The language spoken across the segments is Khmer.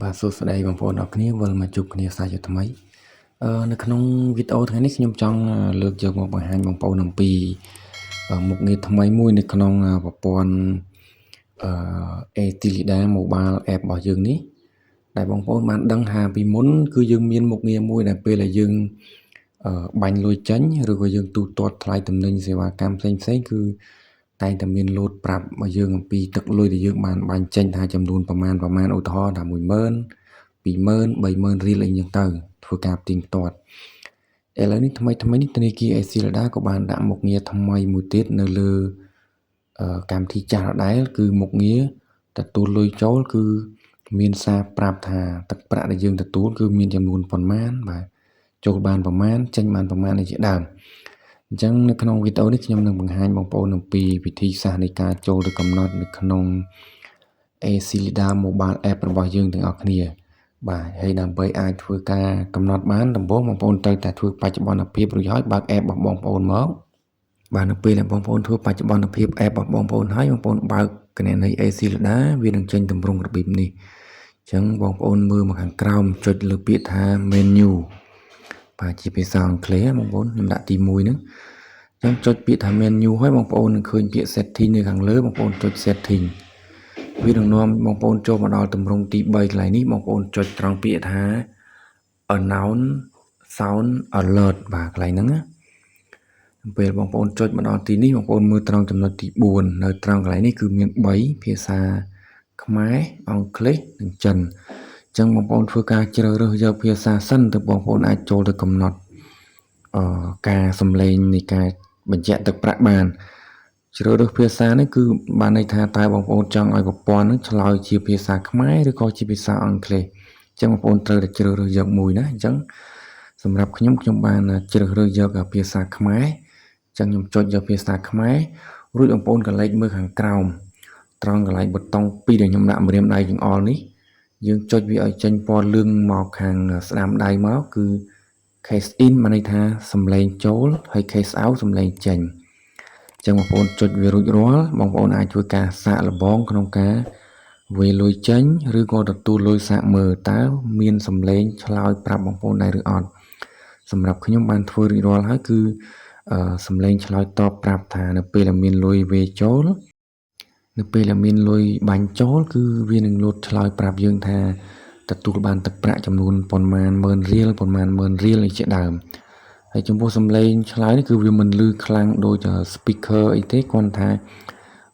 បាទសួស្តីបងប្អូនអរគ្នាវិលមកជួបគ្នាសាជាថ្មីនៅក្នុងវីដេអូថ្ងៃនេះខ្ញុំចង់លើកយកមកបង្ហាញបងប្អូនអំពីមុខងារថ្មីមួយនៅក្នុងប្រព័ន្ធអឺ ACLEDA Mobile App របស់យើងនេះដែលបងប្អូនបានដឹងថាពីមុនគឺយើងមានមុខងារមួយដែលពេលដែលយើងបាញ់លុយចេញឬក៏យើងទូទាត់ថ្លៃទំនិញសេវាកម្មផ្សេងផ្សេងគឺតែងតែមានលោតប្រាប់មកយើងអំពីទឹកលុយដែលយើងបានបាញ់ចេញថាចំនួនប្រមាណប្រមាណឧទាហរណ៍ថា10000 20000 30000រៀលអីចឹងទៅធ្វើការផ្ទៀងផ្ទាត់ឥឡូវនេះថ្មីថ្មីនេះធនាគារ ACLEDA ក៏បានដាក់មុខងារថ្មីមួយទៀតនៅលើកម្មវិធីចាស់ដដែលគឺមុខងារទទួលលុយចូលគឺមានសារប្រាប់ថាទឹកប្រាក់ដែលយើងទទួលគឺមានចំនួនប៉ុន្មានបាទចូលបានប្រមាណចេញបានប្រមាណនេះជាដើមអញ្ចឹងនៅក្នុងវីដេអូនេះខ្ញុំនឹងបង្ហាញបងប្អូនអំពីវិធីសាស្ត្រនៃការចូលទៅកំណត់នៅក្នុង ACLEDA Mobile App របស់យើងទាំងអស់គ្នាបាទហើយដើម្បីអាចធ្វើការកំណត់បានដំបូងបងប្អូនត្រូវតែធ្វើបច្ចុប្បន្នភាពរួចហើយបើក app របស់បងប្អូនមកបាទនៅពេលដែលបងប្អូនធ្វើបច្ចុប្បន្នភាព app របស់បងប្អូនហើយបងប្អូនបើកគណនី ACLEDA វានឹងចេញទម្រង់របៀបនេះអញ្ចឹងបងប្អូនមើលមកខាងក្រោមចុចលើពាក្យថា menu បាទជាភាសាអង់គ្លេសបងប្អូនខ្ញុំដាក់ទី1ហ្នឹងអញ្ចឹងចុចពាក្យថា menu ហើយបងប្អូននឹងឃើញពាក្យ setting នៅខាងលើបងប្អូនចុច setting វានឹងនាំបងប្អូនចូលមកដល់ទម្រង់ទី3កន្លែងនេះបងប្អូនចុចត្រង់ពាក្យថា announce sound alert បាទកន្លែងហ្នឹងណាពេលបងប្អូនចុចមកដល់ទីនេះបងប្អូនមើលត្រង់ចំណុចទី4នៅត្រង់កន្លែងនេះគឺមាន3ភាសាខ្មែរអង់គ្លេសនិងចិនអញ្ចឹងបងប្អូនធ្វើការជ្រើសរើសយកភាសាសិនទើបបងប្អូនអាចចូលទៅកំណត់អឺការសំឡេងនៃការបញ្ជាក់ទឹកប្រាក់បានជ្រើសរើសភាសានេះគឺបានន័យថាតើបងប្អូនចង់ឲ្យប្រព័ន្ធនឹងឆ្លើយជាភាសាខ្មែរឬក៏ជាភាសាអង់គ្លេសអញ្ចឹងបងប្អូនត្រូវតែជ្រើសរើសយកមួយណាអញ្ចឹងសម្រាប់ខ្ញុំខ្ញុំបានជ្រើសរើសយកភាសាខ្មែរអញ្ចឹងខ្ញុំចុចយកភាសាខ្មែររួចបងប្អូនក៏លេចមើលខាងក្រោមត្រង់កន្លែងប៊ូតុងពីរដែលខ្ញុំដាក់ម្រាមដៃចង្អុលនេះយើងចុចវាឲ្យចេញពណ៌លឿងមកខាងស្ដាំដៃមកគឺ cash in មានន័យថាសំឡេងចូលហើយ cash out សំឡេងចេញចឹងបងប្អូនចុចវារួចរាល់បងប្អូនអាចធ្វើការសាកល្បងក្នុងការវេលុយចេញឬក៏ទទួលលុយសាកមើលតើមានសំឡេងឆ្លើយប្រាប់បងប្អូនដែរឬអត់សម្រាប់ខ្ញុំបានធ្វើរួចរាល់ហើយគឺសំឡេងឆ្លើយតបប្រាប់ថានៅពេលដែលមានលុយវេចូលនៅពេលដែលមានលុយបាញ់ចូលគឺវានឹងលោតឆ្លើយប្រាប់យើងថាទទួលបានទឹកប្រាក់ចំនួនប៉ុន្មានម៉ឺនរៀលប៉ុន្មានម៉ឺនរៀលនេះជាដើមហើយចំពោះសំឡេងឆ្លើយនេះគឺវាមិនឮខ្លាំងដូច speaker អីទេគ្រាន់ថា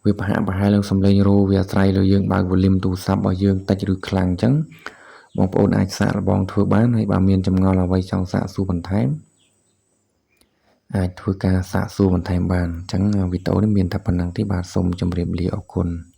វាប្រហាក់ប្រហែលនឹងសំឡេងរោវាអាស្រ័យលើយើងបើក volume ទូរស័ព្ទរបស់យើងតិចឬខ្លាំងអញ្ចឹងបងប្អូនអាចសាកល្បងធ្វើបានហើយបើមានចម្ងល់អ្វីចង់សាកសួរបន្ថែមអាចធ្វើការសាកសួរបន្ថែមបានអញ្ចឹងវីដេអូនេះមានតែប៉ុណ្ណឹងទេបាទសូមជម្រាបលាអរគុណ។